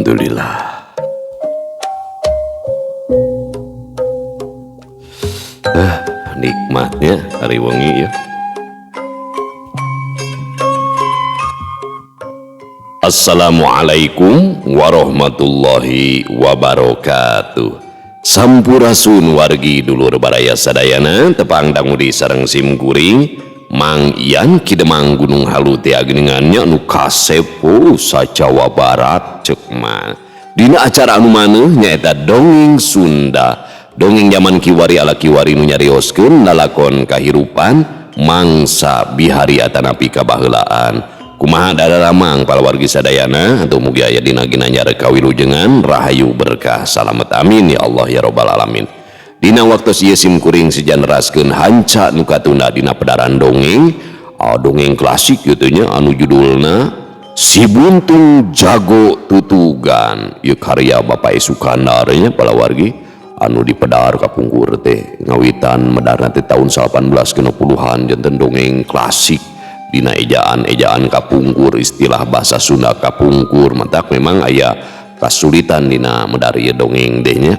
Alhamdulillah. Nikmatnya hari wengi ya. Assalamualaikum warahmatullahi wabarakatuh. Sampurasun wargi dulur baraya sadayana tepang dangudi sareng sim kuring Mang Ian Kidemang Gunung Halu teh ageningannya nu kasepo sa Jawa Barat cek mah. Dina acara anu maneuh nyaeta dongeng Sunda. Dongeng zaman kiwari ala kiwari nu nyarioskeun lalakon kahirupan mangsa bihari atanapi kabaheulaan. Kumaha dadaramang palawargi sadayana atau mugi aya dina ginanjar kawilujengan rahayu berkah salamet amin ya Allah ya robbal alamin. Dina waktu ieu sim kuring sejan neraskeun hanca nu katunda dina pedaran dongeng, dongeng klasik kitu nya anu judulna Si Buntung Jago Tutugan. Ieu karya Bapak Sukandar nya palawargi anu dipedar kapungkur teh ngawitan medarna teh tahun 1860-an janten dongeng klasik dina ejaan-ejaan kapungkur istilah bahasa Sunda kapungkur matak memang aya kasulitan dina medar ieu dongeng deh nya.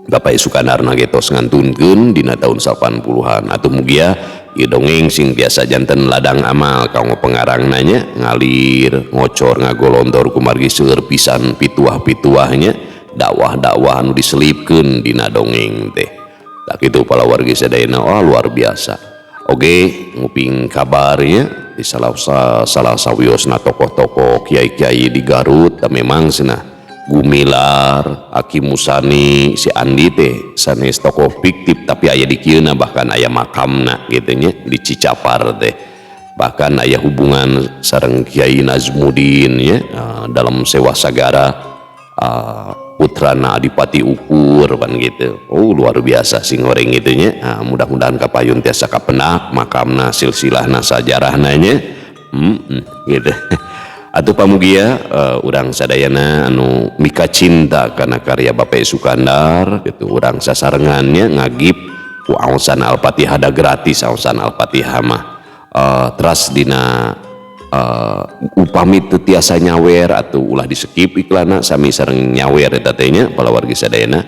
Bapak Sukandar ge tos ngantunkeun dina tahun 80-an atuh mugia ieu dongeng sing biasa janten ladang amal kanggo pengarangna nya ngalir ngocor ngagolontor kumargi seueur pisan pituah-pituahnya dakwah-dakwah anu diselipkeun dina dongeng teh. Tak kitu palawargi sadayana, wah luar biasa. Oke, nguping kabarnya di salah salah sawiosna tokoh-tokoh kiai-kiai di Garut da memang cenah Gumilar, Aki Musani, si Andi teh sanes tokoh fiktif tapi aya di kieuna bahkan aya makamna gitu nya di Cicapar teh. Bahkan aya hubungan sareng Kiai Nazmudin ya dalam Sewa Sagara putrana Adipati Ukur kan gitu. Oh luar biasa sing goreng gitu nya. Nah, mudah-mudahan kapayun tiasa kapenak makamna silsilahna sajarahna nya. Gitu. Atuh pamugia urang sadayana anu mika cinta kana karya Bapak Sukandar gitu urang sasarengannya ngagip ku aosan Al-Fatihah da gratis aosan Al-Fatihah mah. Teras dina upami teu tiasa nyawer atau ulah di-skip iklanna sami sareng nyawer eta teh nya palawargi sadayana.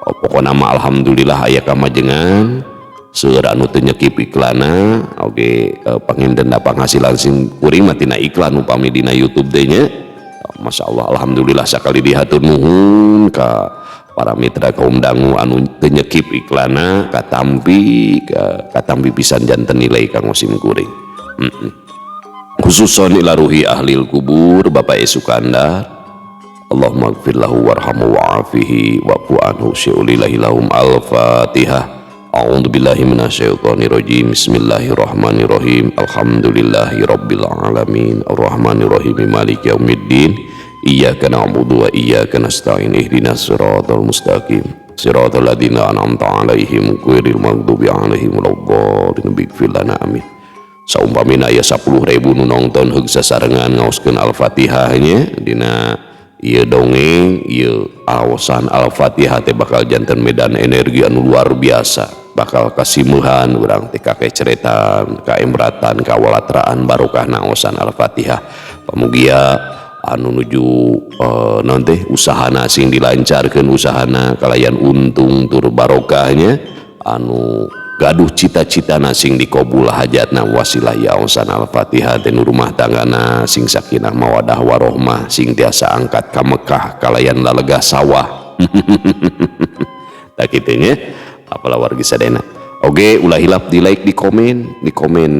Oh, pokona mah alhamdulillah aya kamajengan seueur anu teu nyekip iklanna oge panginten da panghasilan sing kuring mah tina iklan upami dina YouTube teh nya. Masya Allah alhamdulillah sakali dihatur nuhun ka para mitra kaum dangu anu teu nyekip iklanna katampi katampi pisan janten nilai kanggo sim kuring. Khususon ila ruhi ahlil kubur Bapak Sukandar. Allahumma gfir lahu warhamhu wa'afihi wa'fu anhu syu'lillahi lahum al-fatihah. A'udzu billahi minasyaitonir rajim. Bismillahirrahmanirrahim. Alhamdulillahi rabbil alamin. Arrahmanirrahim. Maliki yaumiddin. Iyyaka na'budu wa iyyaka nasta'in. Ihdinas siratal mustaqim. Siratal ladzina an'amta 'alaihim ghairil maghdubi 'alaihim waladdallin. Ighfir lana amin. Saumpamina aya 10.000 nu nongton heug sasarengan ngaoskeun Al-Fatihah nya dina ieu dongeng ieu aosan Al-Fatihah teh bakal janten medan energi anu luar biasa bakal kasimuhan urang teh kakeceretan kaemratan kawalatraan barokah naosan Al-Fatihah. Pamugia anu nuju naon teh usahana sing dilancarkeun usahana kalayan untung tur barokahnya anu gaduh cita-citana sing dikobul hajatna wasilah ya aosan Al-Fatihah teh nu rumah tanggana sing sakinah mawadah warohmah sing tiasa angkat ka Mekah kalayan lalegah sawah. Tak kitu nya palawargi sadayana. Oge ulah hilap di like di komen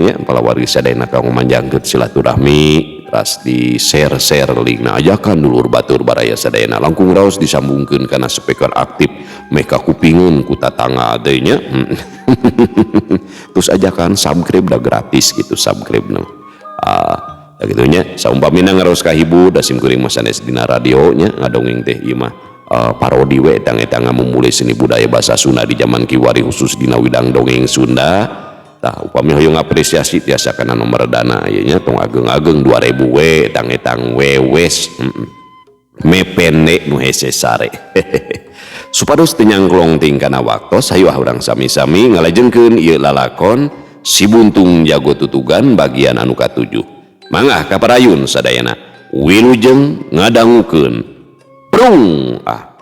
ya palawargi sadayana kanggo manjangkeun silaturahmi teras di share-share linkna ajakan dulur batur baraya sadayana langkung raos disambungkeun kana speaker aktif meh kakupingeun ku tatangga teh nya. Terus ajakan subscribe da gratis gitu subscribe na. Gitu nya saumpamina ngaraos kahibur da sim kuring mah sanes dina radio nya ngadongeng teh ieu mah parodi we etang-etang ngamumule seni budaya bahasa Sunda di zaman kiwari khusus dina widang dongeng Sunda. Tah upami hoyong apresiasi tiasa kana nomor dana ieu nya tong ageng-ageng 2000 we etang-etang we wes. Me pendek nu hese sare. Supados teu nyangklong ting kana waktos hayu ah urang sami-sami ngalajengkeun ieu lalakon Si Buntung Jago Tutugan bagian anu katujuh. Mangga kaparayun sadayana wilujeng ngadangukeun Prung ah.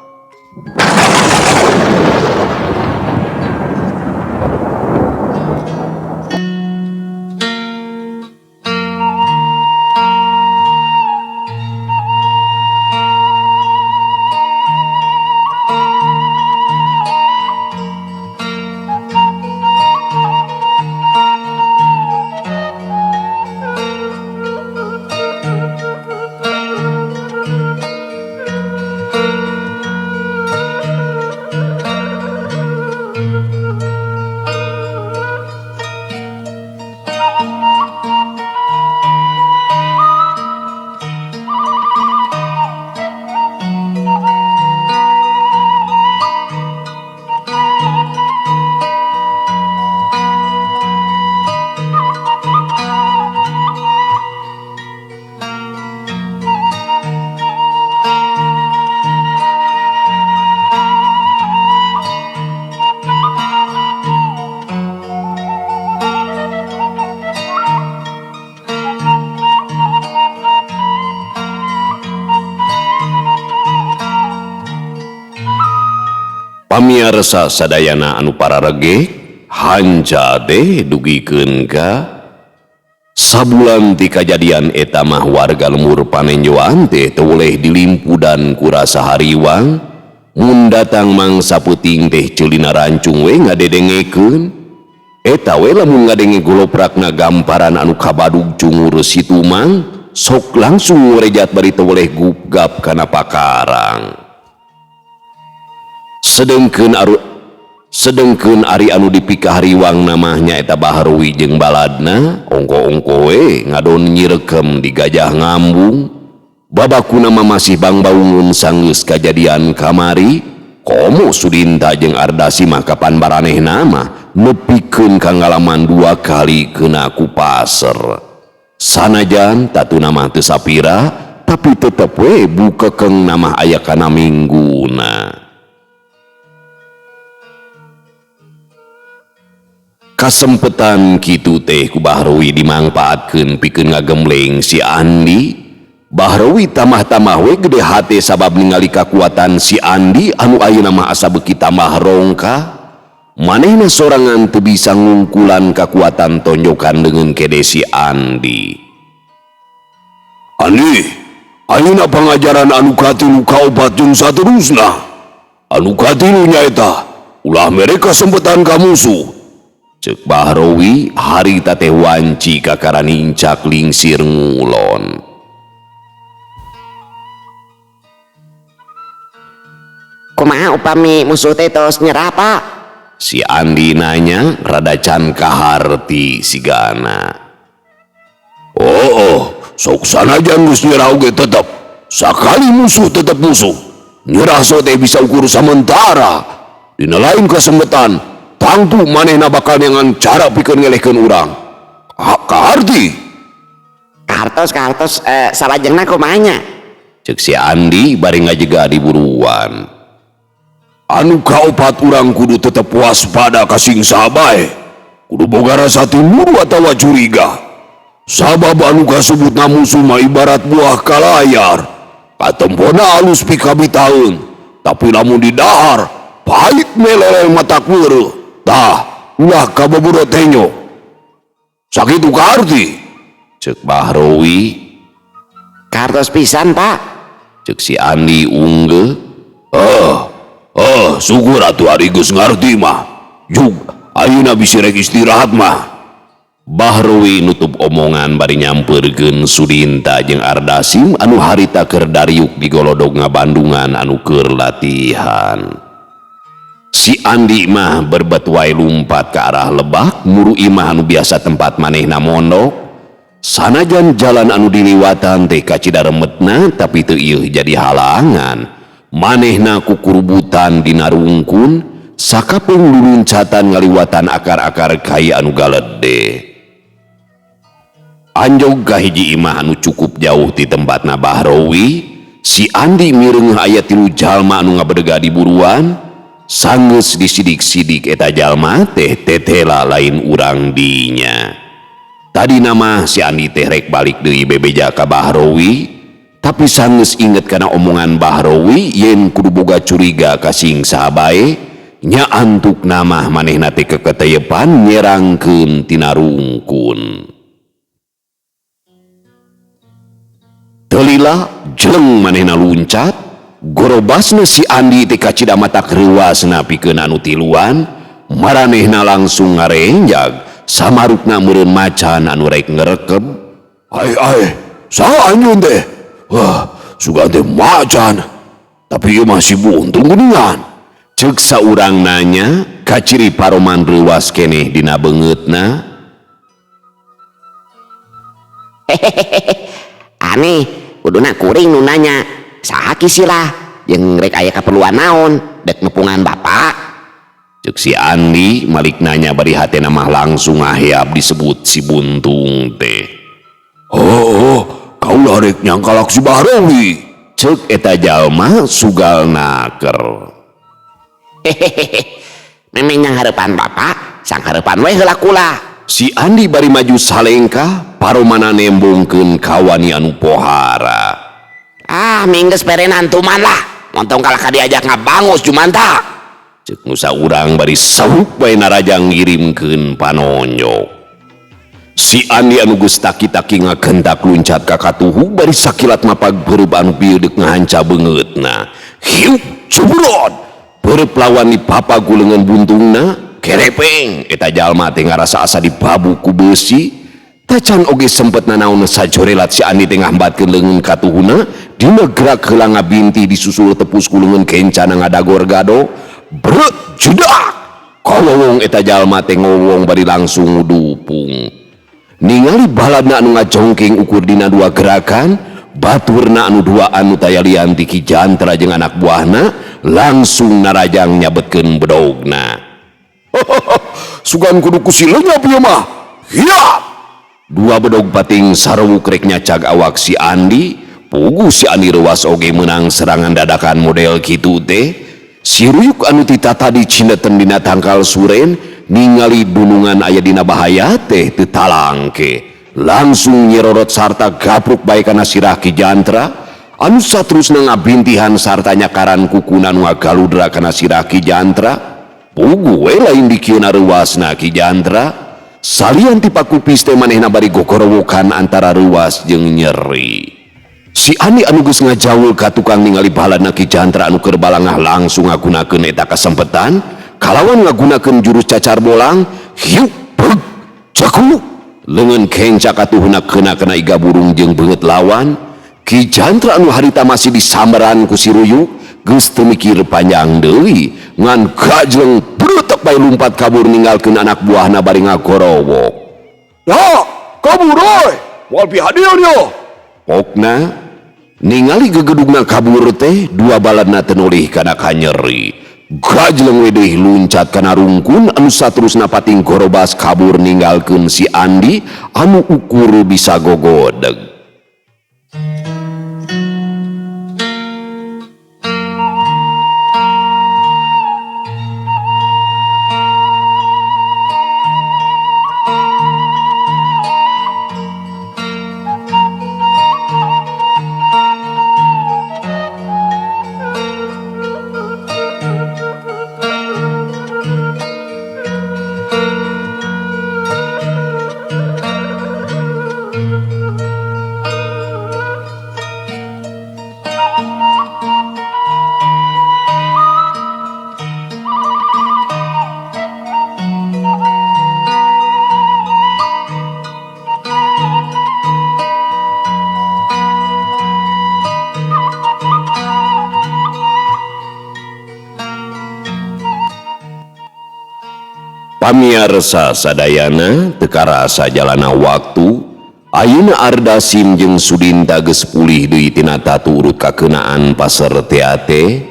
Pamiarsa sadayana anu pararege hanca teh dugikeun ka sabulan ti kajadian eta mah warga lembur Panenjoan teh teu boleh dilimpudan ku rasa hariwang mun datang mangsa peuting teh ceulina rancung we ngadedengekeun eta we lamun ngadenge goloprakna gamparan anu kabadug cungur si Tumang sok langsung ngurejat bari teu boleh gupgap kana pakarang. Sedengkeun ari anu dipikahariwang namah nyaeta Bahrowi jeung baladna ongko-ongko we ngadon nyirekem di gajah ngambung babakuna mah masih bangbaungun sanggeus kajadian kamari komo Sudinta jeung Ardasi mah kapan baranehna mah nepikeun ka ngalaman dua kali kena ku paser sanajan tatuna mah teu sapira tapi tetep we bukekeng namah aya kana mingguna. Kasempetan kitu teh ku Bahrowi dimangpaatkeun pikeun ngagembleng si Andi. Bahrowi tambah-tambah we gede hate sabab ningali kakuatan si Andi anu ayeuna mah asa beuki tambah rongka. Manehna sorangan teu bisa ngungkulan kakuatan tonjokan deungeun kede si Andi. Andi, ayeuna pangajaran anu katilu kaopat jeung saterusna. Anu katilu nyaeta ulah mere kasempetan ka musuh. Cek Bahrowi harita teh wanci kakara nincak lingsir ngulon. Kumaha upami musuh teh tos nyerah, Pak? Si Andi nanya rada can kaharti sigana. Oh, sok sanajan geus nyerah oge tetep. Sakali musuh tetep musuh. Nyerah so teh bisa ukur samentara. Dina lain kasempetan tangtu manehna bakal neangan cara pikeun ngelehkeun urang. Kaharti. Kahartos salajengna kumaha nya? Ceuk si Andi bari ngajega di buruan. Anu kaopat urang kudu tetep waspada ka sing saha bae. Kudu boga rasa timburu atawa curiga. Sabab anu kasebutna musuh mah ibarat buah kalayar. Katempona alus pikabitaeun, tapi lamun didahar pahit meleleh mata weureuh. Tah, ulah kabobodo tenyo. Sakitu kaarti. Ceuk Bahrowi. Kahartos pisan, Pak. Ceuk si Andi unggeuh. Syukur atuh ari geus ngarti mah. Jug, ayeuna bisi rek istirahat mah. Bahrowi nutup omongan bari nyampeurkeun Sudinta jeung Ardasim anu harita keur dariuk di golodog ngabandungan anu keur latihan. Si Andi mah berbet wae lumpat ke arah lebak muru imah anu biasa tempat manehna mondok. Sanajan jalan anu diliwatan teh kacida remetna tapi teu ieuh jadi halangan. Manehna kukurubutan dina rungkun sakapeung luluncatan ngaliwatan akar-akar kai anu galede. Anjog ka hiji imah anu cukup jauh ti tempatna Bahrowi, si Andi mireungeuh aya tilu jalma anu ngabedega di buruan. Sanggeus disidik-sidik eta jalma teh tetela lain urang dinya. Tadi nama si Andi teh rek balik deui bebeja ka Bahrowi, Tapi sanggeus inget kana omongan Bahrowi yen kudu boga curiga ka sing saha bae, nya antukna mah manehna teh keketeyepan nyerangkeun tina rungkun. Teu lila jeleng manehna luncat, gorobasna si Andi teh kacida matak reuasna pikeun anu tiluan, maranehna langsung ngarenjag, samarukna meureun macan anu rek ngerekeb. Ai ai, saha anjeun teh? Wah, sugan teh macan. Tapi ieu mah si buntung geuningan. Ceuk saurang nanya, kaciri paroman reuas keneh dina beungeutna. Aneh, kuduna kuring nu nanya, saha ki sirah jeung rek aya kaperluan naon dek nepungan bapak? Ceuk si Andi malik nanya bari hatena mah langsung ngaheap disebut si buntung teh. Oh, kaula rek nyangkalak si Bahrowi. Ceuk eta jalma sugal naker. Hehehe, memang yang harapan bapak, sang harapan we heula kula. Si Andi bari maju salengkah, paromana nembongkeun kawani anu pohara. Ah, minggeus perenan tuman lah, montong kalah ka diajak ngabangus jumanta. Ceuk nu saurang bari sauk bae narajang ngirimkeun panonjok. Si Andi anu geus taki-taki ngagentak luncat ka katuhu bari sakilat mapag beureub anu bieu deuk ngahanca beungeutna. Hiup cubrot! Beureub lawan dipapag ku leungeun buntungna, kerepeng eta jalma teh ngarasa asa dibabu ku beusi. Tacan oge sempet nanaon sajorelat si Andi teh ngambatkeun leungeun katuhuna, dina gerak heula ngabinti disusul tepus ku leungeun kencana ngadagor gado. Brek judak! Kolowong eta jalma teh ngowong bari langsung ngudupung. Ningali baladna anu ngajongking ukur dina dua gerakan, baturna anu dua anu taya lian ti Ki Jantra jeung anak buahna langsung narajang nyabetkeun bedogna. Sugan kudu ku si lenyap ieu mah. Hiap! Dua bedog pating sarewuk rek nyacag awak si Andi, puguh si Andi reuas oge meunang serangan dadakan model kitu teh. Si Ruyuk anu ti tatadi cineten dina tangkal suren ningali dunungan aya dina bahaya teh teu talangke. Langsung nyerorot sarta gapruk bae kana sirah Ki Jantra anu saterusna ngabintihan sarta nyakaran kukuna nu ngagaludra kana sirah Ki Jantra. Puguh we lain dikieuna reuasna Ki Jantra. Salian ti pakupis teh manehna bari gogorowokan antara reuas jeung nyeri. Si Andi anu geus ngajaul ka tukang ningali baladna Ki Jantra anu keur balangah langsung ngagunakeun eta kasempetan kalawan ngagunakeun jurus cacar bolang, hiuk breg jaku leungeun kenca katuhuna keuna kana iga burung jeung beungeut lawan. Ki Jantra anu harita masih disambaran ku si Ruyuk geus teu mikir panjang deui, ngan gajleng brutek bae lumpat kabur ninggalkeun anak buahna bari ngagorowok. Ya, kabur euy, moal pihadieun yo. Pokna ningali gegedugna kabur teh dua baladna teu nolih kana kanyeri. Gajleng we deui luncat kana rungkun anu saterusna pating gorobas kabur ninggalkeun si Andi anu ukur bisa gogodeg. Pamiarsa sadayana teu karasa jalana waktu, ayeuna Ardasim jeung Sudinta geus pulih deui tina tatu urut kakeunaan pasar teate.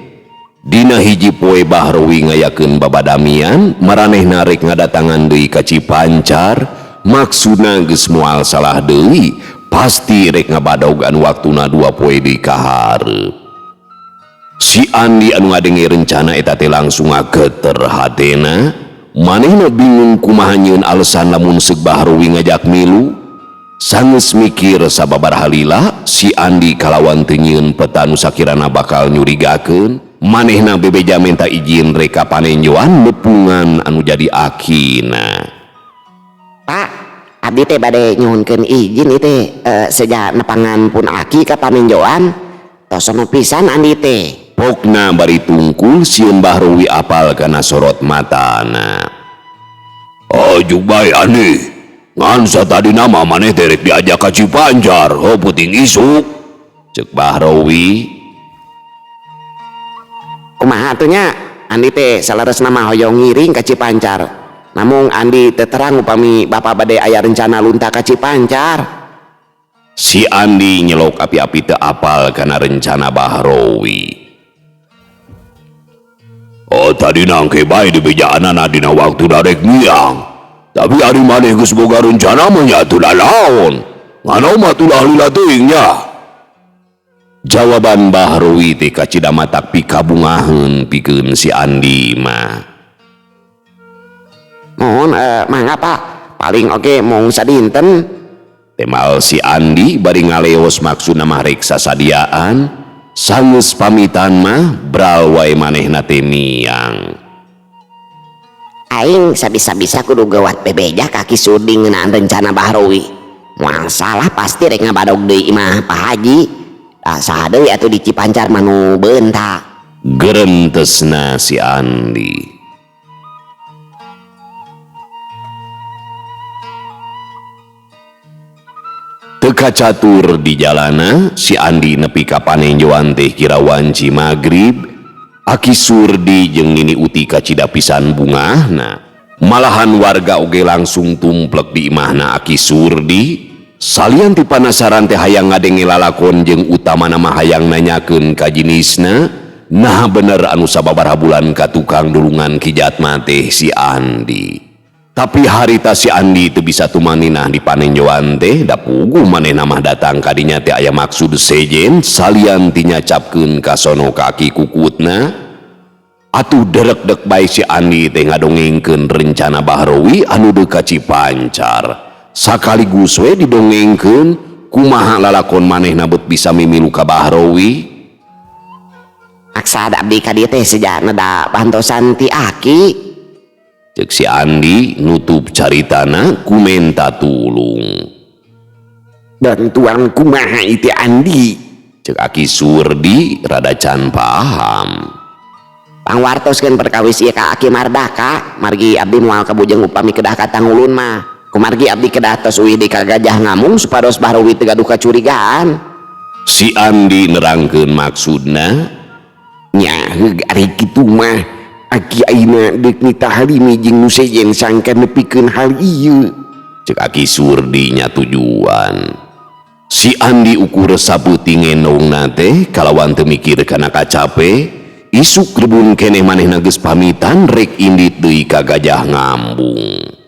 Dina hiji poe Bahrowi ngayakeun babadamian, maranehna rek ngadatangan deui ka Cipancar, maksudna geus moal salah deui, pasti rek ngabadogan waktuna dua poe deui ka hareup. Si Andi anu ngadenge rencana eta teh langsung ngageter hatena. Manehna bingung kumaha nyieun alesan lamun seuk Bahrowi ngajak milu. Sanggeus mikir sababaraha lila si Andi kalawan teu nyieun peta nu sakirana bakal nyurigakeun manehna bebeja menta izin rek ka panenjoan nepungan anu jadi akina. Pak, abdi teh bade nyuhunkeun izin ieu teh seja nepangan pun aki ka panenjoan tos sono pisan Andi teh. Pokna bari tungkul sieun Bahrowi apal kana sorot matana. Oh juk bae Andi. Ngan satadina mah maneh teh rek diajak ka Cipancar, heuh peuting isuk. Cek Bahrowi. Kumaha atuh nya? Andi teh saleresna mah hoyong ngiring ka Cipancar. Namung Andi teu terang upami bapa bade aya rencana lunta ka Cipancar. Si Andi nyelok api-api teu apal kana rencana Bahrowi. Oh tadi nangke bae dibejaanana dina waktu darek miang. Tapi ari maneh geus boga rencana mah nya atuh lalaon. Ngan mah tulah lila teuing nya. Jawaban Bahrowi teh kacida matak pikabungaheun pikeun si Andi mah. Mohon mangga Pak, paling oge mung sadinten. Temal si Andi bari ngaleos maksudna mah rek sasadiaan, sanggeus pamitan mah bral wae manehna teh miang. Aing sabisa-bisa kudu geuwat bebeja ka Ki Surdi ngeunaan rencana Bahrowi. Moal salah pasti rek ngabadog deui imah Pak Haji. Ah, saha deui atuh di Cipancar mah nu beunta. Gerentesna si Andi. Teu kacatur di jalana si Andi nepi ka panenjoan teh kira wanci magrib. Aki Surdi jeung Nini Uti kacida pisan bungahna. Malahan warga oge langsung tumplek di imahna Aki Surdi. Salian ti panasaran teh hayang ngadenge lalakon jeung utamana mah hayang nanyakeun ka jinisna. Nah bener anu sababaraha bulan ka tukang dulungan Ki Jatma teh si Andi. Tapi harita si Andi teu bisa tumaninah di panenjoan teh da puguh manehna mah datang ka dinya teh aya maksud sejen salian ti nyacapkeun ka sono kaki kukutna. Atuh derek-dek bae si Andi teh ngadongengkeun rencana Bahrowi anu deuk ka Cipancar. Sakaligus we didongengkeun kumaha lalakon manehna beut bisa mimilu ka Bahrowi. Maksad abdi ka dieu teh sejana da bantosan ti aki. Cek si Andi nutup caritana ku menta tulung. Bantuan kumaha ieu teh Andi? Cek Aki Surdi rada can paham. Pangwartoskeun perkawis ieu ka Aki Mardaka, margi abdi moal kabujeng upami kedah ka tangulun mah. Kumargi abdi kedah tos uih di ka Gajah Ngamung supados Bahrowi teu gaduh kacurigaan. Si Andi nerangkeun maksudna. Nya heug ari kitu mah. Aki ayeuna deuk nitahlimi jeung nu sejen sangkan nepikeun hal ieu. Cek Aki Surdi nya tujuan. Si Andi ukur sapeuting ngendongna teh kalawan teu mikir kana kacape, isuk rebun keneh manehna geus pamitan rek indit deui ka Gajah Ngambung.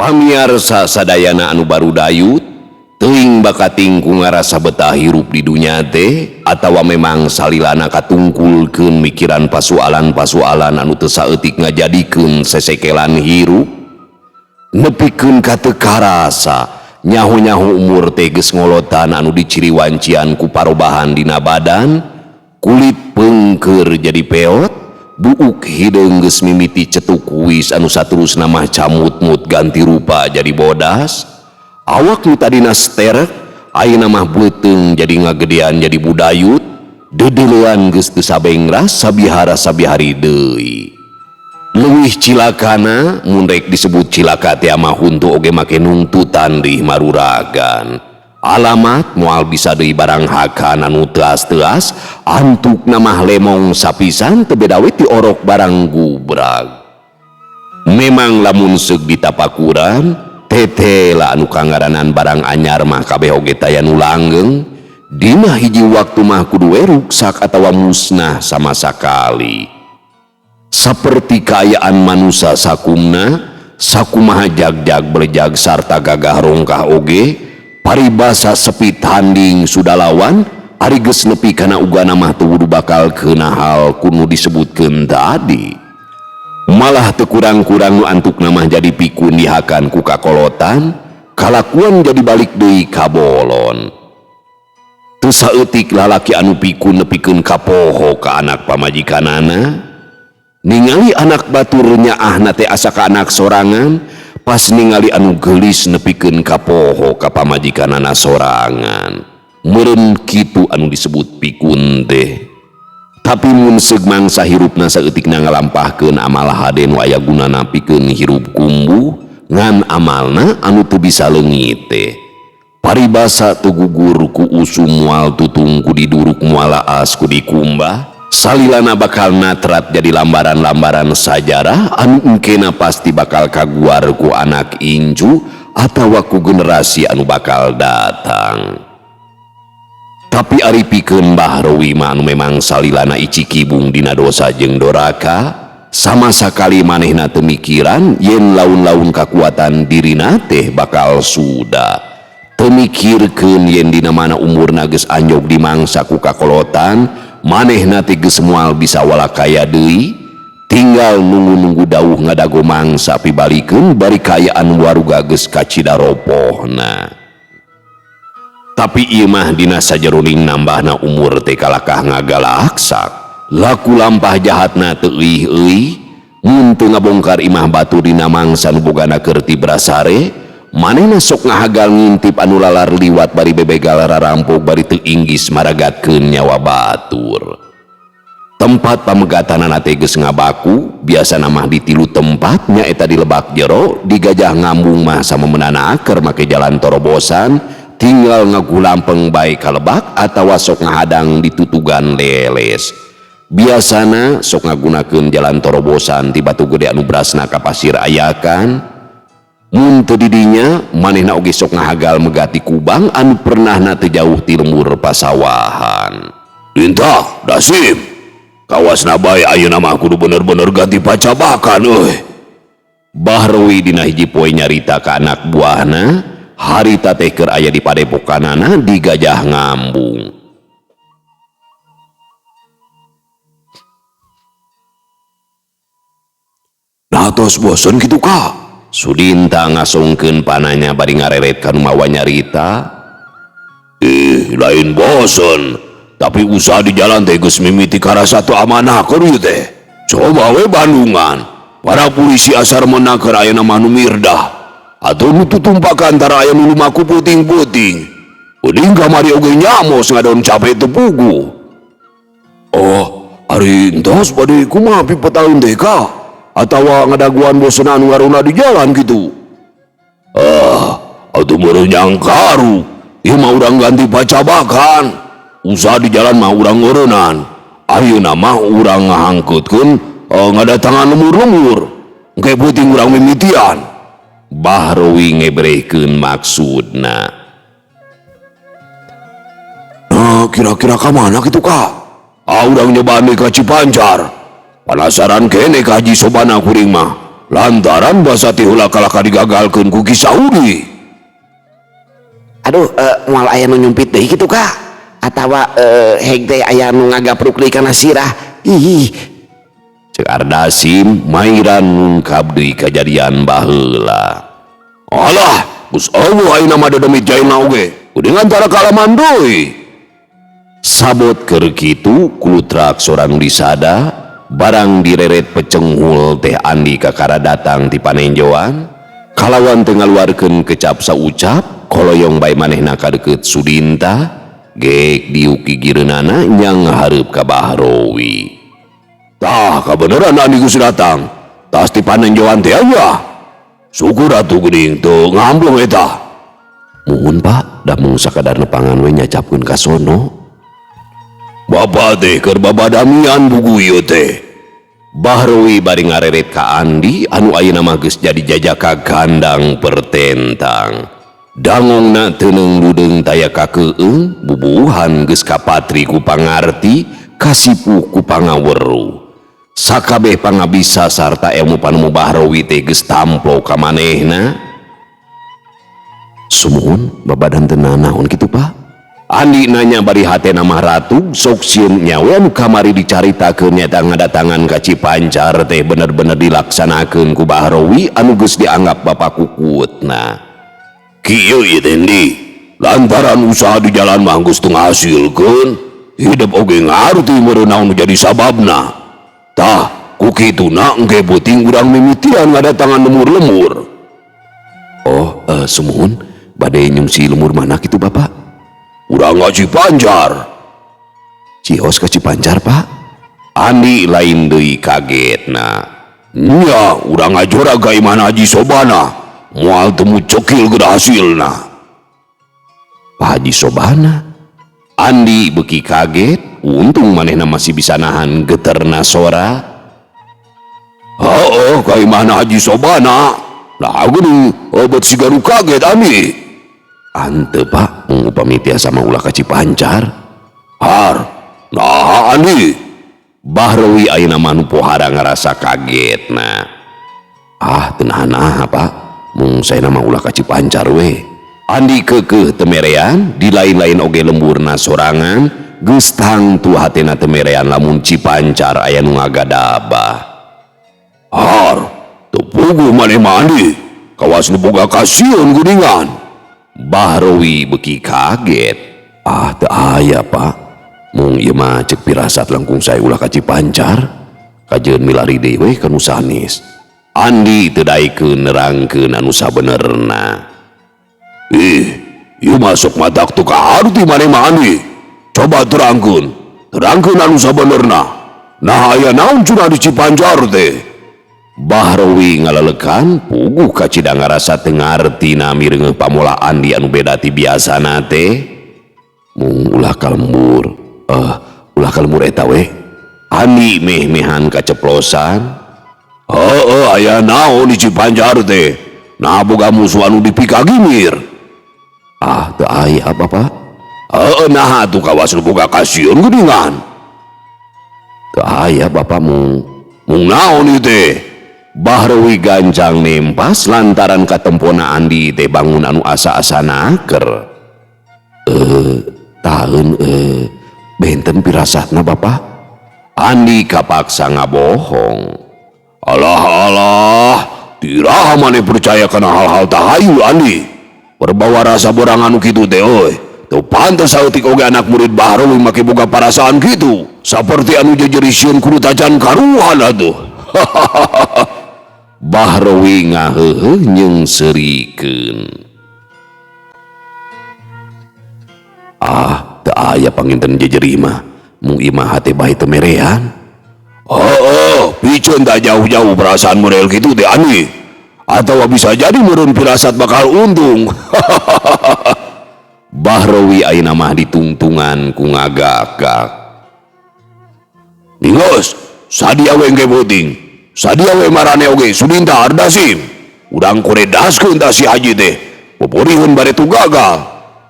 Pamiarsa sadayana anu baru dayut teuing bakating ku ngarasa betah hirup di dunya teh atawa memang salilana katungkulkeun mikiran pasualan-pasualan anu teu saeutik ngajadikeun sesekelan hirup nepikeun ka teu karasa nyaho-nyaho umur teh geus ngolotan anu diciriwancian ku parobahan dina badan kulit peungkeur jadi peot Buuk hideung geus mimiti cetuk kuis anu saterusna mah camut-mut ganti rupa jadi bodas. Awak nu tadina sterek ayeuna mah beuteung jadi ngagedean jadi budayut. Deudeulean geus teu sabengras sabihara sabihari deui. Leuwih cilakana mun rek disebut cilaka teh mah huntu oge make nungtutan deui maruragan. Alamat moal bisa deui barang hakan anu teuas-teuas antukna mah lemong sapisan teu beda we ti orok barang gubrag. Memang lamun seug ditapakuran tetela anu kangaranan barang anyar mah kabeh oge taya nu langgeng. Dina hiji waktu mah kudu we ruksak atawa musnah sama sakali. Saperti kaayaan manusa sakumna, sakumaha jagjag berjag sarta gagah rongkah oge, paribasa sepi tanding sudah lawan, ari geus nepi kana ugana mah teu wudu bakal keuna hal kunu disebutkeun tadi. Malah teu kurang-kurang nu antukna mah jadi pikun dihakan ku kakolotan, kalakuan jadi balik deui ka bolon. Teu saeutik lalaki anu pikun nepikeun kapoho ka anak pamajikanana. Ningali anak batur nyaahna teh asa ka anak sorangan, pas ningali anu geulis nepikeun kapoho ka pamajikanana sorangan. Meureun kitu anu disebut pikun teh. Tapi mun seug mangsa hirupna saeutikna ngalampahkeun amal hade nu aya gunana pikeun hirup kumbuh, ngan amalna anu teu bisa leungit teh. Paribasa teu gugur ku usum moal tutung ku diduruk moal laas ku dikumbah. Salilana bakal natrat jadi lambaran-lambaran sajarah anu engkena pasti bakal kaguar ku anak incu atawa ku generasi anu bakal datang. Tapi ari pikeun Bahrowi mah anu memang salilana icikibung dina dosa jeung doraka, sama sakali manehna teu mikiran yen laun-laun kakuatan dirina teh bakal suda. Teu mikirkeun yen dina mana umurna geus anjog dimangsa ku kakolotan, manehna teh geus moal bisa walakaya deui, tinggal nunggu-nunggu dauh ngadago mangsa pibalikeun bari kaayaan waruga geus kacida ropohna. Tapi ieu mah dina sajeroning nambahna umur teh kalakah ngagalaksak, laku lampah jahatna teu euih-euih, mun teu ngabongkar imah batu dina mangsa nu bogana keur tibrasare, manehna sok ngahagal ngintip anu lalar liwat bari bebegal rarampok bari teu inggis maragatkeun nyawa batur. Tempat pamegatanana teh geus ngabaku, biasana mah di tilu tempat nyaeta di Lebak Jero, di Gajah Ngambung mah samemenana aker make jalan torobosan, tinggal ngagulampeng bae ka lebak atawa sok ngahadang ditutugan leles. Biasana sok ngagunakeun jalan torobosan ti Batu Gede anu brasna ka Pasir Ayakan. Mun teu didinya manehna oge sok ngahagal megati kubang anu pernahna teu jauh ti lembur pasawahan. Lintah, Dasim. Kawasna bae ayeuna mah kudu bener-bener ganti pacabakan euy. Bahrowi dina hiji poe nyarita ka anak buahna, harita teh keur aya di padepokanana di Gajah Ngambung. Nah tos bosen kitu ka? Sudinta ngasongkeun pananya bari ngareret ka nu mawa nyarita. Lain bosen, tapi usaha di jalan teh geus mimiti karasa teu amanah keur ieu teh. Coba we Bandungan, para polisi asar menang keur aya nama nu mirdah. Atuh nu tutumpakan antara aya nu lumaku puting-puting. Uning kamari oge nyamos ngadon capek teu puguh. Oh, ari entos bade kumaha pipetaun teh ka? Atawa ngadaguan bosenan ngaruna di jalan gitu. Ah, atuh meureun nyangkaru. Ieu mah urang ganti pacabakan. Usaha di jalan mah urang ngeureunnan. Ayeuna mah urang ngahangkeutkeun ngadatangan lemur-lemur. Engke peuting urang mimitian. Bahrowi ngebrehkeun maksudna. Nah, kira-kira ka mana kitu ka? Ah, urang nyobaan deui ka Cipancar. Penasaran kene ka Haji Sobana kuring mah. Lantaran basa ti heula kalaka digagalkeun ku Ki Saudi. Aduh, moal aya nu nyumpit deui kitu ka? Atawa heg teh aya nu ngagapruk deui kana sirah. Ih. Ceuk Ardasim mairan ngungkap deui kajadian baheula. Alah, geus eueuh ayeuna mah dedemit jailna oge. Kuring antara kalaman deui. Sabot keur kitu kulutrak sora nu disada. Barang direret pecenghul teh Andi kakara datang ti panenjoan. Kalawan teu ngaluarkeun kecap saucap, koloyong bae manehna ka deukeut Sudinta, geek diuk gigireunana nyang hareup ka Bahrowi. Tah kabeneran Andi geus datang. Tas ti panenjoan teh aya. Syukur atuh geuning teu ngamblong eta. Muhun Pak, da mung sakadar nepangan we nyacapkeun ka sono. Bapak teh keur babadamian bugu ieu teh. Bahrowi bari ngareret ka Andi anu ayeuna mah geus jadi jajaka gandang pertentang. Dangongna teu ludeung taya kakeung, bubuhan geus kapatri ku pangarti, kasipuh ku pangaweruh. Sakabeh pangabisa sarta ilmu panemu Bahrowi teh geus tamplo ka manehna. Sumuhun babadan teu nanaon kitu Pak? Andi nanya bari hatena mah ratu sok sieun nyawe anu kamari dicaritakeun nyata ngadatangan ka Cipancar teh bener-bener dilaksanakeun ku Bahrowi anu geus dianggap bapak kukutna. Kieu ieu teh Ndi, lantaran usaha di jalan mah geus teu ngahasilkeun, hidup oge ngarti meureun naon nu jadi sababna. Tah, ku kituna engke beuting urang mimitian ngadatangan lemur-lemur. Oh, sumuhun bade nyungsi lemur mana kitu Bapak? Urang ka Cipancar. Cios ka Cipancar Pak? Andi lain deui kagetna. Nya, urang ngajora ka imahna Haji Sobana. Moal temu cekil geura hasilna. Pak Haji Sobana? Andi beuki kaget, untung manehna masih bisa nahan geterna sora. Heeh, ka imahna Haji Sobana. Lah geuning obat siga nu kaget Andi. Hanteu Pak, mung upami tiasa mah ulah ka Cipancar. Har, naha Andi? Bahrowi ayeuna mah nu pohara ngarasa kagetna. Ah, teu naha-naha Pak, mung saena mah ulah ka Cipancar we. Andi keukeuh teu merean, di lain-lain oge lemburna sorangan, geus tangtu hatena teu merean lamun Cipancar aya nu ngagadabah. Har, teu puguh maneh mah Andi, kawas nu boga kasieun geuningan. Bahrowi beuki kaget. Ah, teu aya Pak. Mung ieu mah ceuk pirasat langkung sae ulah ka Cipancar. Kajeun milari deui we ka nu sanes. Andi teu daekeun nerangkeun anu sabenerna. Ih, ieu mah sok matak teu kaharti maneh mah Andi. Coba terangkeun, terangkeun anu sabenerna. Nah aya naon cenah di Cipancar teh? Bahrowi ngalelekan puguh kacida ngarasa teu ngartina mireungeuh pamola Andi anu beda ti biasana teh. Mung ulah ka lembur, ulah ka lembur eta we. Andi meh-mehan kaceplosan. Heeh, aya naon di Cipancar teh? Nah boga musuh anu dipikagimir. Ah, teu aya Bapak. Heeh, naha atuh kawas nu boga kasieun geuningan. Teu aya Bapak mung mung naon ieu teh? Bahrowi gancang nempas lantaran katempona Andi teh bangun anu asa-asa naker. Taeun benten pirasatna Bapak. Andi kapaksa ngabohong. Alah alah, tiraha maneh percaya kana hal-hal tahayul Andi. Berbawa rasa borangan nu kitu teh euy. Teu pantes saeutik oge anak murid Bahrowi make boga parasaan kitu. Saperti anu jejerisieun kudu tacan karuhan atuh. Bahrowi ngaheuheuh jeung seurikeun. Ah, teu aya panginten jejerih mah. Mung imah hate bae teu merean. Heeh, piceun tah jauh-jauh perasaan model kitu teh Andi. Atawa bisa jadi meureun pirasat bakal untung. Bahrowi ayeuna mah ditungtungan ku ngagak-gak. Geus, sadia we engke beuting. Sadia we marane oge Sudinta Ardasim. Urang koredaskeun tah si Haji teh. Poporiheun bare tu gagal.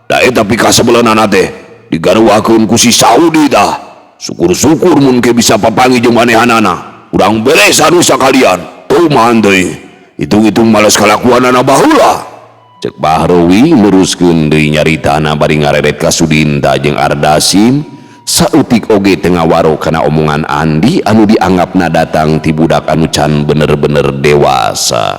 Da eta pikasebeleunana teh digaruakeun ku si Saudi tah. Syukur-syukur mun ke bisa papanggih jeung manehanana. Urang beres anu sakalian. Tuman deui. Hitung-hitung males kalakuanana baheula. Cek Bahrowi neruskeun deui nyaritana bari ngareret ka Sudinta jeung Ardasim. Saeutik oge teu ngawaro kana omongan Andi anu dianggapna datang ti budak anu can bener-bener dewasa.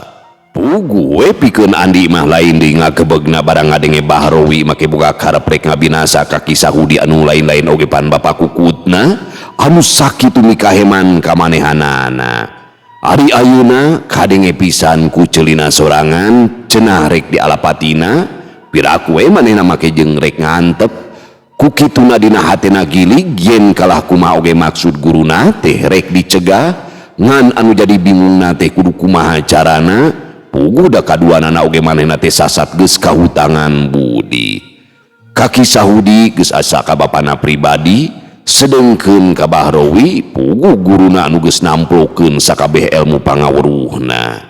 Puguh we pikeun Andi mah lain deui ngagebegna barang ngadenge Bahrowi make boga karep rek ngabinasa ka Ki Sahudi anu lain-lain oge pan bapa kukutna anu sakitu mikaheman ka manehanana. Ari ayeuna kadenge pisan ku ceulina sorangan cenah rek dialapatina piraku we manehna make jeung rek ngantep. Ku kituna dina hatena gilig yen kalah kumaha oge maksud guruna teh rek dicegah ngan anu jadi bingungna teh kudu kumaha carana. Puguh da kaduanana oge manehna teh sasat geus kahutangan budi. Ka Ki Sahudi geus asa ka bapana pribadi, sedengkeun ka Bahrowi puguh guruna anu geus namplokeun sakabeh elmu pangaweruhna.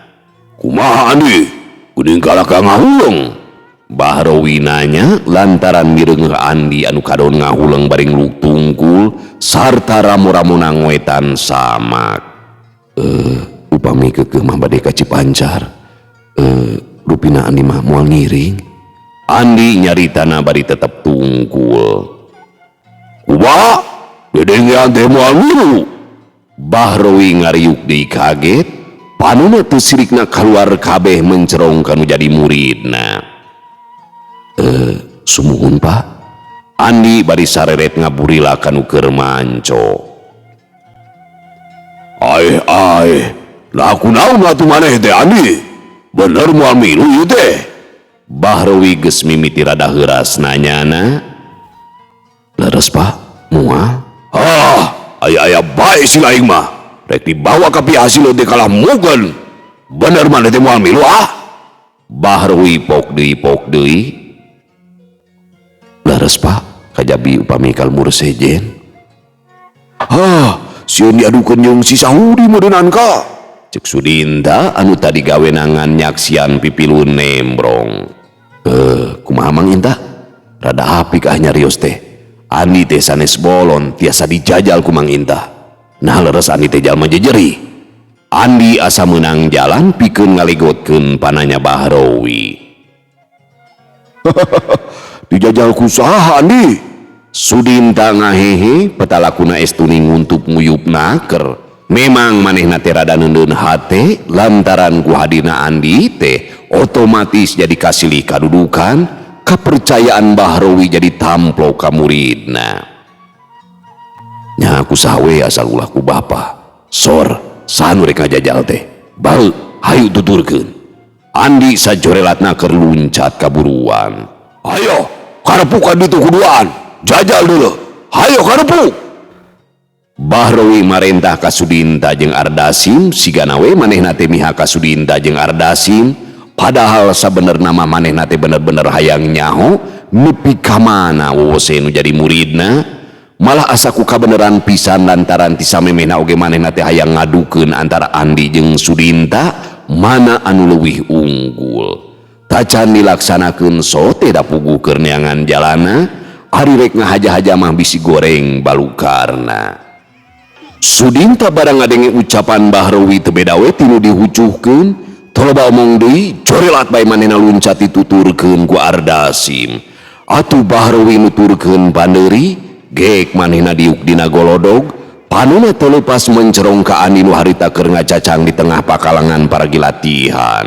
Kumaha Andi? Geuning kalah ka ngahuleng? Bahrowi nanya lantaran mireungeuh Andi anu kadon ngahuleng bari ngluk tungkul sarta ramo-ramona ngoetan samak. Upami keukeuh mah bade ka Cipancar. Rupina Andi mah moal ngiring. Andi nyaritana bari tetep tungkul. Kumaha? Dedengean teh moal milu. Bahrowi ngariuk deui kaget, panona teu sirikna kaluar kabeh mencerong kanu jadi muridna. Sumuhun Pak. Andi bari sareret ngaburila kanu keur manco. Aeh aeh, lah kunaon atuh maneh teh Andi? Bener moal milu ieu teh. Bahrowi geus mimiti rada heuras nanyana. Leres Pak, moal. Ah, aya-aya bae si laing mah. Rek dibawa ka pihasil teh kalah mugen. Bener maneh teh moal milu ah. Bahrowi pok deui pok deui. Leres Pak, kajabi upami kalmur sejen. Hah, sieun diadukeun jeung si Sahudi meureunnan ka. Cek Sudinta anu tadi gawenangan nyaksian pipilun nembrong. Kumaha Mang Inta? Rada apik ah nyarios teh. Andi teh sanes bolon tiasa dijajal ku Mang Inta. Nah leres Andi teh jalma jejeri. Andi asa meunang jalan pikeun ngalegotkeun pananya Bahrowi. Dijajal ku saha Andi? Sudinta ngahehe petalakuna estuni nguntup nguyup naker. Memang manehna teh rada neundeun hate lantaran ku hadina Andi teh otomatis jadi kasilih kadudukan, kepercayaan Bahrowi jadi tamplok ka muridna. Nya ku saha we asal ulah ku bapa. Sor, saha nu rek ngajajal teh? Bal, hayu tuturkeun. Andi sajorelatna keur luncat kaburuan. Ayo, karepukan ditu kuduaan. Jajal dulu. Hayo karepuk. Bahrowi marentah ka Sudinta jeung Ardasim sigana we manehna teh miha ka Sudinta jeung Ardasim padahal sabenerna mah manehna teh bener-bener hayang nyaho nepi ka mana wowose nu jadi muridna malah asa ku kabeneran pisan lantaran ti samemehna oge manehna teh hayang ngadukeun antara Andi jeung Sudinta mana anu leuwih unggul. Tacan dilaksanakeun sote da puguh keur neangan jalana ari rek ngahaja-haja mah bisi goreng balukarna. Sudinta barang ngadenge ucapan Bahrowi teu beda we tinu dihucuhkeun, toloba omong deui corelat bae manehna luncat dituturkeun ku Ardasim. Atuh Bahrowi nuturkeun pandeuri, geek manehna diuk dina golodog, panona teu leupas mencerong ka Andi nu harita keur ngacacang di tengah pakalangan paragi latihan.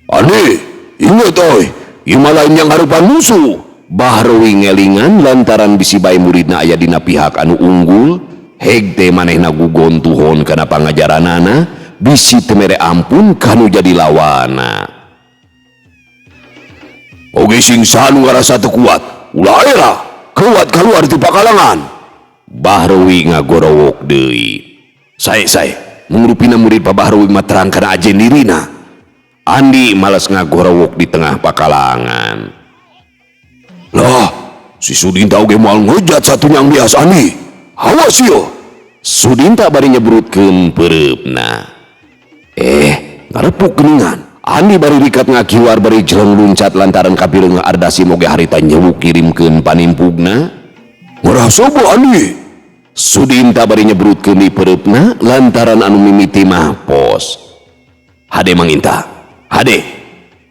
Andi, inget oi, ieu mah lain yang harupan musuh. Bahrowi ngelingan lantaran bisi bae muridna aya dina pihak anu unggul. Heg teh manehna gugon tuhon kana pangajaranana bisi teu mere ampun kanu jadi lawana. Oge sing saha nu ngarasa teu kuat, ulah era kuat kaluar ti pakalangan. Bahrowi ngagorowok deui. Sae sae, mung rupina murid Pak Bahrowi mah terang kana ajen dirina. Andi males ngagorowok di tengah pakalangan. Lah, si Sudinta oge moal ngejat satunya yang biasa Andi. Awas yo. Sudinta bari nyebrutkeun peureupna. Ngarepuk geuningan. Andi bari rikat ngakiwar bari jeleng luncat lantaran kapireung Ardasim oge harita nyewuk ngirimkeun panimpugna. Ngarah sobo Andi. Sudinta bari nyebrutkeun di peureupna lantaran anu mimiti mah pos. Hade Mang Inta. Hade.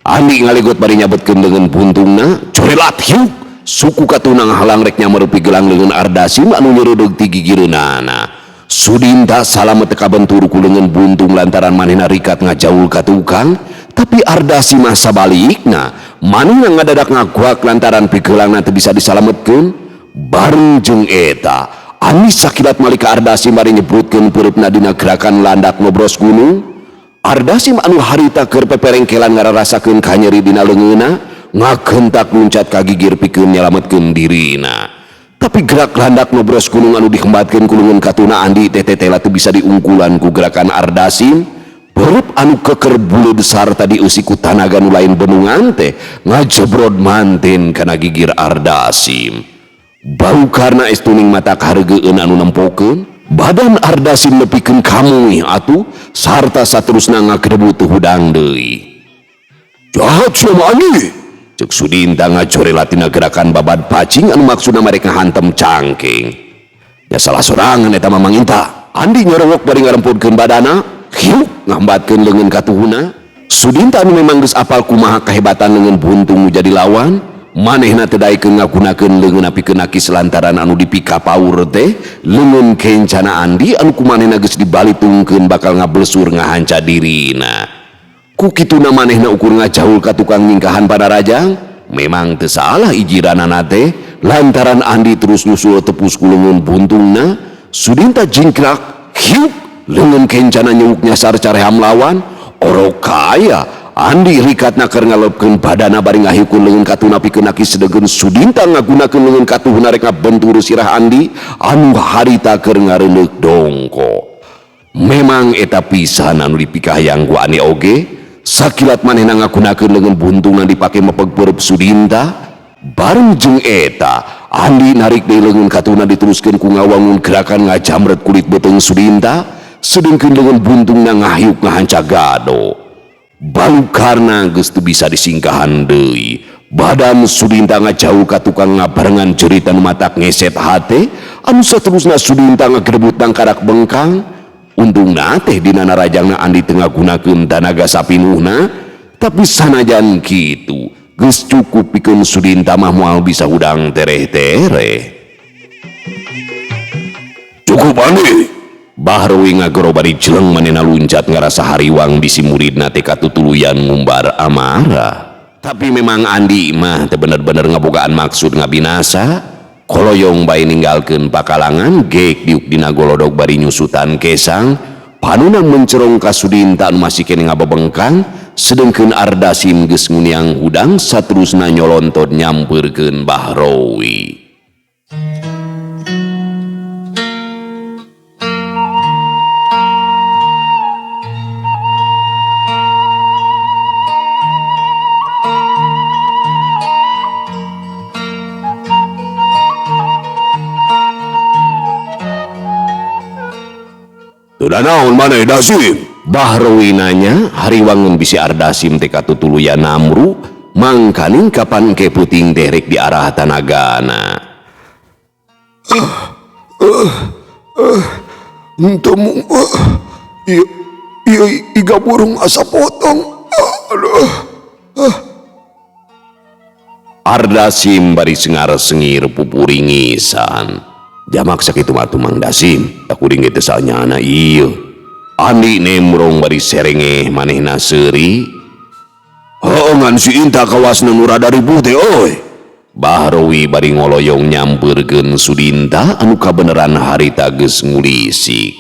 Andi ngalegot bari nyabetkeun leungeun puntungna, corelat hiuk. Suku katunang halang rek nyamerupi gelang leungeun Ardasim anu nyereudeg ti gigireunana. Sudinta salamet teu kabentur ku leungeun buntung lantaran manehna rikat ngajaul ka tukang, tapi Ardasim mah sabalikna manehna ngadadak ngaguak lantaran pigeulangna teu bisa disalametkeun. Bareng jeung eta Andi sakilat malik ka Ardasim bari nyebutkeun peureupna dina gerakan landak ngobros gunung. Ardasim anu harita keur peperengkelan ngararasakeun kanyeri dina leungeunna ngagentak luncat ka gigir pikeun nyalametkeun dirina. Tapi gerak landak ngobros gunung anu dihembatkeun ku leungeun katuna Andi teh tetela teu bisa diungkulan ku gerakan Ardasim. Peureub anu keker buleud sarta dieusi ku tanaga nu lain bendungan teh ngajebrod manten kana gigir Ardasim. Bau karna es tuning mata kahareugeun anu nempokeun, badan Ardasim nepikeun kamuih atuh sarta saterusna ngagrebut teu hudang deui. Jahat sia mah Andi, ceuk Sudinta ngajorela tina gerakan babad pacing anu maksudna mereka hantem cangking. Ya salah sorangan eta mah Mang Inta. Andi nyorowok bari ngaremputkeun badana, hiuk ngambatkeun leungeun katuhuna. Sudinta anu memang geus apal kumaha kahebatan leungeun buntung nu jadi lawan, manehna teu daekeun ngagunakeun leungeun pikeun nakis lantaran anu dipikapaur teh leungeun kencana Andi anu kumanehna geus dibalitungkeun bakal ngablesur ngahanca dirina. Ku kituna manehna ukur ngajaul ka tukang nyingkahan panarajang, memang teu salah ijiranana teh lantaran Andi terus nyusul tepus ku leungeun buntungna. Sudinta jingkrak, hiuk leungeun kencana nyewuk nyasar careham lawan, orok kaya Andi rikatna keur ngalepkeun badana bari ngahiukeun leungeun katuna pikeun nakis sedegeun Sudinta ngagunakeun leungeun katuhna rek ngabentur sirah Andi anu harita keur ngareundeuk dongko. Memang eta pisan anu dipikahayang ku Andi oge, sakilat manehna ngagunakeun leungeun buntungna dipake mepeg peureub Sudinta. Bareng jeung eta Andi narik deui leungeun katuna diteruskeun ku ngawangun gerakan ngajamret kulit beuteung Sudinta, sedengkeun leungeun buntungna ngahiuk ngahanca gado. Balukarna geus teu bisa disingkahan deui. Badan Sudinta ngajauh ka tukang ngabarengan jeritan matak ngeset hate anu saterusna Sudinta ngagerebut tangkarak bengkang. Untungna teh dina narajangna Andi teu ngagunakeun tanaga sapinuhna, tapi sanajan kitu geus cukup pikeun Sudinta mah moal bisa hudang tereh-tereh. Cukup Andi. Bahrowi ngagoro bari jeleng manehna luncat ngarasa hariwang bisi muridna teh katutuluyan ngumbar amarah. Tapi memang Andi mah teu bener-bener ngabogaan maksud ngabinasa. Koloyong bae ninggalkeun pakalangan geek diuk dina golodog bari nyusutan kesang, panuna mencerong ka Sudinta anu masih keneh ngabebengkang, sedengkeun Ardasim geus nguniang hudang saterusna nyolontot nyampeurkeun Bahrowi. Teu naon maneh Dasim? Bahrowi nanya hariwangun bisi Ardasim teh katutuluyan namru, mangkaning kapan ke puting teh rek diarah tanagana. Henteu mung ieu ieu iga burung asa potong. Aduh. Ardasim bari sengar-sengir pupuringisan. Jamak sakitu mah atuh Mang Dasim, kuring ge teu sanyana ieu. Andi nemrong bari serengeh manehna seuri. Heuh ngan si Inta kawasna nu rada ribuh teh euy. Bahrowi bari ngoloyong nyampeurkeun Sudinta anu kabeneran harita geus ngulisik.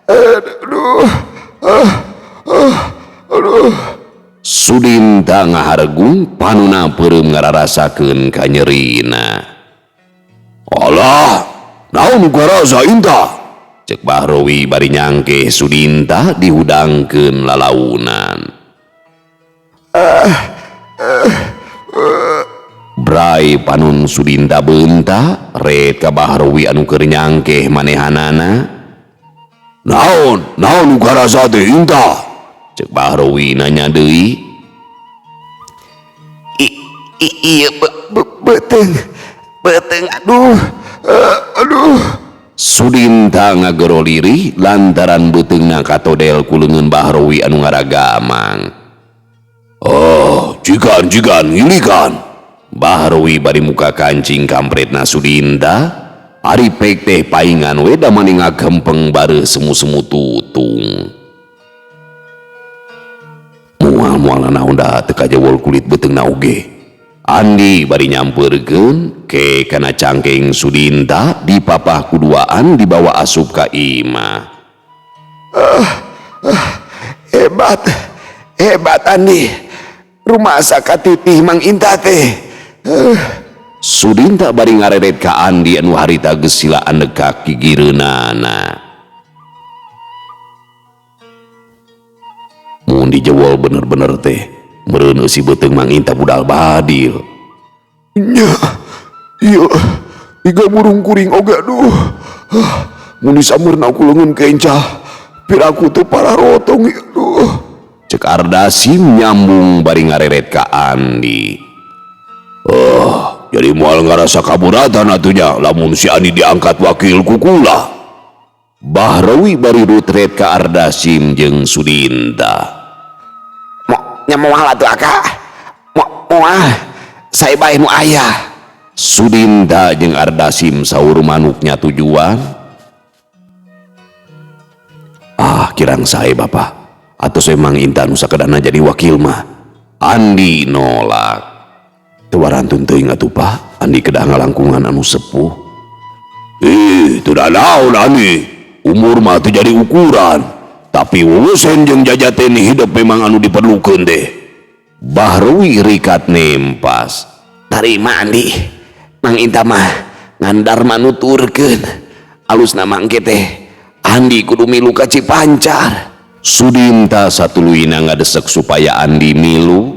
Aduh. Aduh. Sudinta ngahargung panuna peureum ngararasakeun kanyerina. Alah, naon nu karasa Inta? Cek Bahrowi bari nyangkeh Sudinta dihudangkeun lalaunan. Brai panun Sudinta beunta ret ka Bahrowi anu keur nyangkeh manehanana. Naon, naon nu karasa teh Inta? Cek Bahrowi nanya deui. Ieu beuteung beuteung aduh. Aduh. Sudinta ngagero lirih lantaran beuteungna katodel ku leungeun Bahrowi anu ngaragamang. Oh, jigan jigan ngilikan. Bahrowi bari muka kancing kampretna Sudinta. Ari pek teh paingan we da mani ngagempeng bareuh semu-semu tutung. Moal-moal naon da teu kajewol kulit beuteungna oge. Andi bari nyampeurkeun ke kana cangkeng Sudinta dipapah kuduaan dibawa asup ka imah. Hebat, hebat Andi. Rumasa katitih Mang Inta teh. Sudinta bari ngareret ka Andi anu harita geus sila andekak gigireunana. Mun dijewol bener-bener teh meureun eusi beuteung Mang Inta budal badil. Nya, ieu iga burung kuring oge aduh. Mun disamurna ku leungeun kenca, piraku teu pararotong ieu aduh. Cek Ardasim nyambung bari ngareret ka Andi. Oh, jadi moal ngarasa kaburatan atunya lamun si Andi diangkat wakil ku kula. Bahrawi bari rutret ka Ardasim jeung Sudinta. Mo nya moal atuh aka. Mo moal sae bae nu aya. Sudinta jeung Ardasim saur manuknya tujuan. Ah, kirang sae Bapak. Atos emang Intan nu sakedana jadi wakil mah. Andi nolak. Teu warantun teuing atuh Pak, Andi kedah ngalangkungan anu sepuh. Ih, teu naon Andi. Umur mah teu jadi ukuran. Tapi wusen jeung jajaten hidup memang anu diperlukeun teh. Bahrawi rikat nempas. Tarima Andi. Mang Inta mah ngandar manuturkeun. Alusna mangke teh Andi kudu milu ka Cipancar. Sudinta satuluyna ngadesek supaya Andi milu.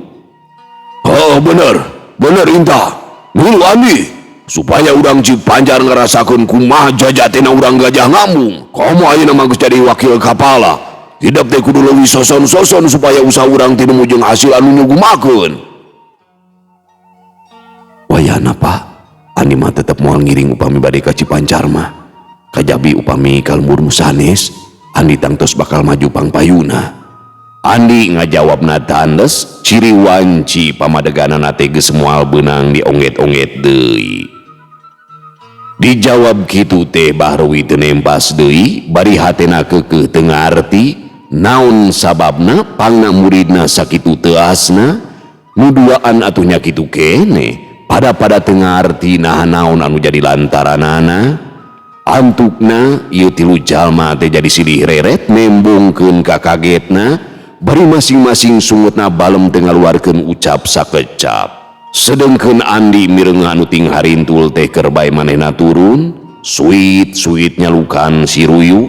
Oh bener, bener Inta. Milu Andi supaya urang Cipancar ngarasakeun kumaha jajatena urang Gajah Ngambung. Komo ayeuna mah geus jadi wakil kapala. Hidup teh kudu leuwih soson-soson supaya usaha urang teh nemu jeung hasil anu nyugumakeun. Wayahna Pak, Andi mah tetep moal ngiring upami bade ka Cipancar mah. Kajabi upami ka lembur nu sanes, Andi tangtos bakal maju pangpayuna. Andi ngajawabna tandes, ciri wanci pamadeganana teh geus moal beunang dionget-onget deui. Dijawab kitu teh Bahrawi teu nempas deui, bari hatena keukeuh teu ngarti naon sababna pangna muridna sakitu teuasna, nu duaan atuh nya kitu keneh, pada-pada teu ngarti naha naon anu jadi lantaranana. Antukna ieu tilu jalma teh jadi silih reret nembongkeun ka kagetna, bari masing-masing sungutna balem teu ngaluarkeun ucap sakecap. Sedengkeun Andi mireungeuh anu ting harintul teh keur bae manehna turun, suit-suit nyalukan si Ruyu.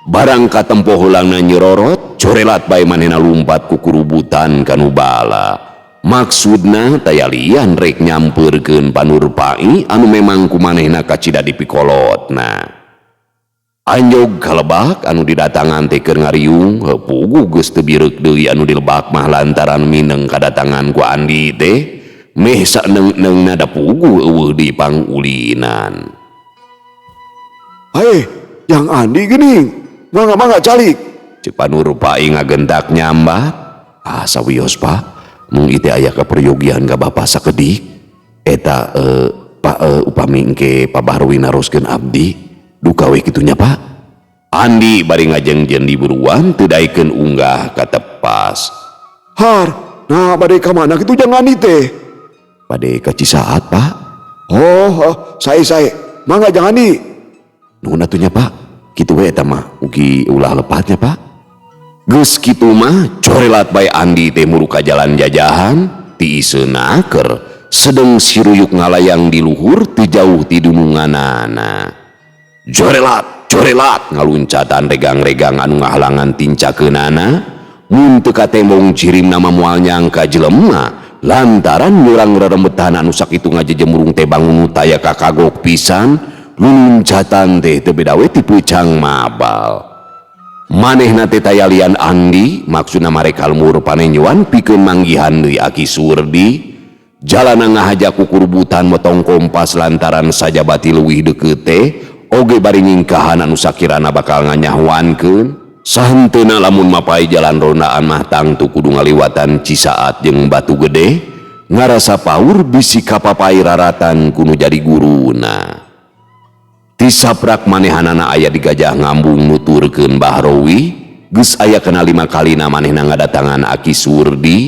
Barang katempo heulangna nyerorot, corelat bae manehna lumpat ku kurubutan kanu bala. Maksudna taya lian rek nyampeurkeun Panurpai anu memang ku manehna kacida dipikolotna. Anjog kalebak anu didatangan teh keur ngariung, heupugu geus teu bireuk deui anu dilebak mah lantaran mineng kadatangan ku Andi teh. Meh saneung-neungna da puguh eueuh di pangulinan. Hei, yang Andi geuning, mangga-mangga calik. Cek Panurpai ngagentak nyambat. Ah, sawios Pak. Mung ieu teh aya kaperyogian ka Bapak sakedik. Eta Pak upami engke Pak Bahrawi naroskeun abdi, duka we kitu nya Pak. Andi bari ngajengjen di buruan teu daekeun unggah ka tepas. Har, nah bade ka mana kitu jang Andi teh? Bade ka Cisaat Pak. Oh, sae-sae. Mangga jang Andi. Nuhun atuh nya Pak. Kitu we eta mah ugi ulah lepatnya Pak. Geus kitu mah corelat bae Andi teh muru ka jalan jajahan tiiseuna keur sedeng siruyuk ngalayang di luhur teu jauh ti dununganana. Jorelat, jorelat ngaluncatan regang-regang anu ngahalangan tincakeunana. Mun teu katembong cirimna mah moal nyangka jelema lantaran nyurang rerembetan anu sakitu ngajejemurung teh bangun taya kakagok pisan luluncatan teh teu beda we ti pucang mabal. Manehna teh taya lian Andi maksudna marek kalmur panenjoan pikeun manggihan deui Aki Surdi. Jalana ngahaja ku kurubutan motong kompas lantaran sajabati leuwih deukeut teh oge bari nyingkahan anu sakirana bakal nganyahoankeun. Sahenteuna lamun mapai jalan rondaan mah tangtu kudu ngaliwatan Cisaat jeung Batu Gede ngarasa paur bisi kapapai raratan kudu jadi guruna. Tisaprak manehanana aya di Gajah Ngambung nuturkeun Bahrowi geus aya kana 5 kalina manehna ngadatangan Aki Surdi.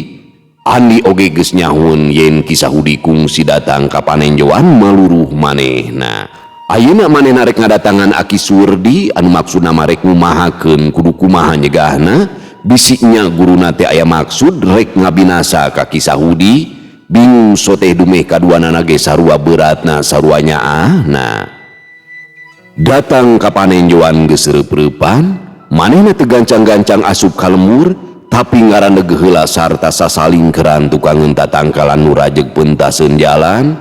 Andi oge geus nyahun yen Ki Sahudi kungsi datang ka panenjoan maluruh manehna. Ayeuna manehna rek ngadatangan Aki Surdi anu maksudna marek ngumahakeun kudu kumaha nyegahna bisiknya guruna teh aya maksud rek ngabinasa ka Ki Sahudi. Bingung soteh dumeh kaduanana ge sarua beratna sarua nyaahna. Datang ka panenjoan geus reup-reupan, manehna teu gancang-gancang asup ka lembur, tapi ngaraneg heula sarta sasalingkeran tukangeun tatangkalan nu rajeg pentaseun jalan.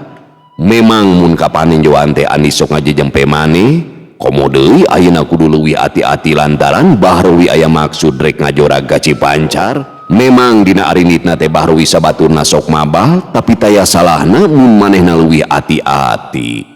Memang mun ka panenjoan teh Andi sok ngajejempe maneh, komo deui ayeuna kudu leuwih ati-ati lantaran Bahrowi aya maksud rek ngajorag ka Cipancar. Memang dina arinitna teh Bahrowi sabaturna sok mabal, tapi taya salahna mun manehna leuwih ati-ati.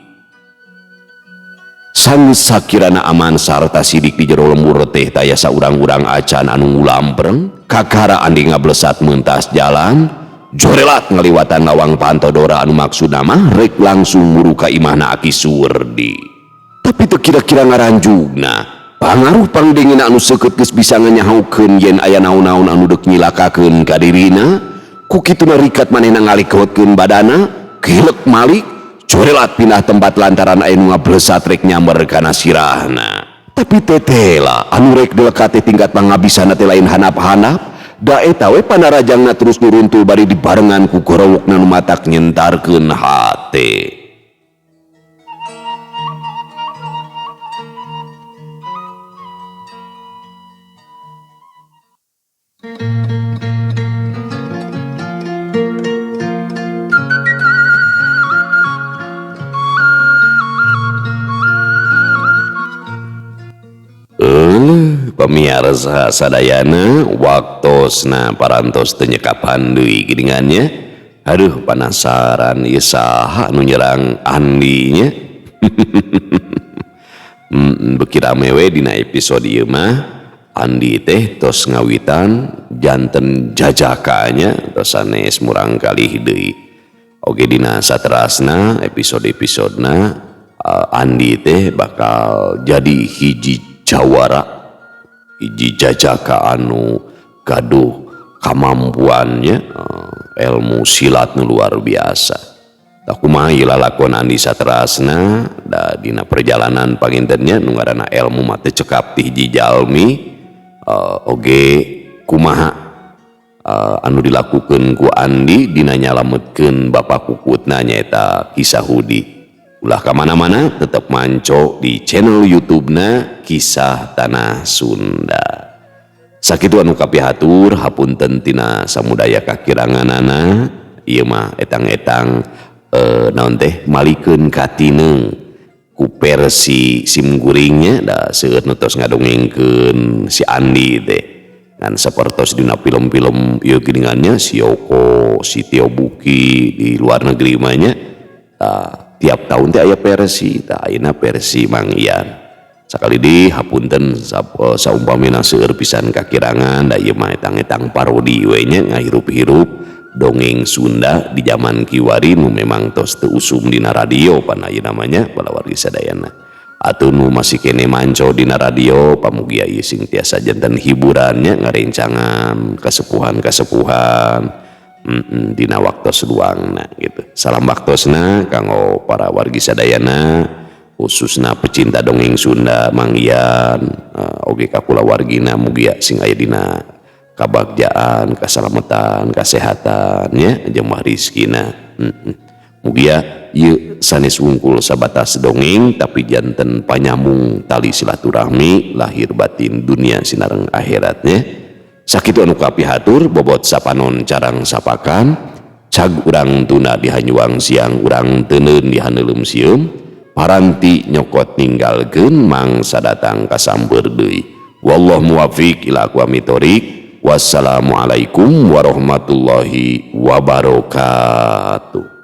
Sanggeus sakirana aman sarta sidik di jero lembur teh taya saurang-urang acan anu ngulampreng, kakara Andi ngablesat mentas jalan, jorelat ngaliwatan lawang Pantodora anu maksudna mah rek langsung muru ka imahna Aki Surdi. Tapi teu kira-kira ngaranjugna, pangaruh pangdengena anu seukeut geus bisa nganyahaukeun yen aya naon-naon anu deuk nyilakakeun ka dirina, ku kituna rikat manehna ngalikotkeun badana, kilek malik, jorelat pindah tempat lantaran aya nu ngablesat rek nyamber kana sirahna. Tapi tetela anu rek dilekate tingkat pangabisana teh lain hanap-hanap, da eta we panarajangna terus nuruntul bari dibarengan ku gorowokna nu matak nyentarkeun hate. Pamiarsa sadayana waktosna parantos teu nyekapan deui geuningannya. Aduh penasaran ieu saha nu nyerang Andi nya. Beuki rame we dina episode ieu mah Andi teh tos ngawitan janten jajakanya tos sanes murang kalih deui. Oge dina saterasna episode-episodena Andi teh bakal jadi hiji jawara, hiji jajaka anu gaduh kamampuannya, ilmu silat nu luar biasa. Tak kumaha ieu lalakon Andi saterasna da dina perjalanan pangintennya nu ngaranna ilmu mah teu cekap ti hiji jalmi, oge kumaha anu dilakukeun ku Andi dina nyalametkeun bapak kukutna nyaeta Ki Sahudi. Ulah ka mana-mana tetep manco di channel YouTube-na Kisah Tanah Sunda. Sakitu anu kapihatur hapunten tina samudaya kakiranganana, ieu mah etang-etang naon teh malikeun katineung ku versi simkuringnya da seueur nu tos ngadongengkeun si Andi teh. Ngan sapertos dina film-film ieu geuningannya si Yoko, si Tio Buki di luar negeri mah nya. Tiap tahun teh aya versi, tah ayeuna versi Mang Ian. Sakali deui hapunten saumpamina seueur pisan kakirangan da ieu mah etang-etang parodi we nya ngahirup-hirup dongeng Sunda di zaman kiwari nu memang tos teu usum dina radio pan ayeuna mah nya balawargi sadayana. Atuh nu masih kene manco dina radio pamugia ieu sing tiasa janten hiburannya ngarencangan kasepuhan-kasepuhan. Dina waktos luangna gitu. Salam waktosna kanggo para wargi sadayana khususna pecinta dongeng Sunda Mang Ian, oge ka kulawargina mugia sing aya dina kabagjaan, kasalamatan, kasehatan nya jeung mah rizkina. Mugia ieu sanes wungkul sabatas dongeng tapi janten panyambung tali silaturahmi lahir batin dunia sinareng akhiratnya. Sakitu anu kapihatur bobot sapanon carang sapakan cag urang tuna di hanyuang siang urang teuneun di haneuleum sieum paranti nyokot ninggalkeun mangsa datang kasamper deui. Wallahu muwaffiq ila aqwamit thoriq. Wassalamualaikum warahmatullahi wabarakatuh.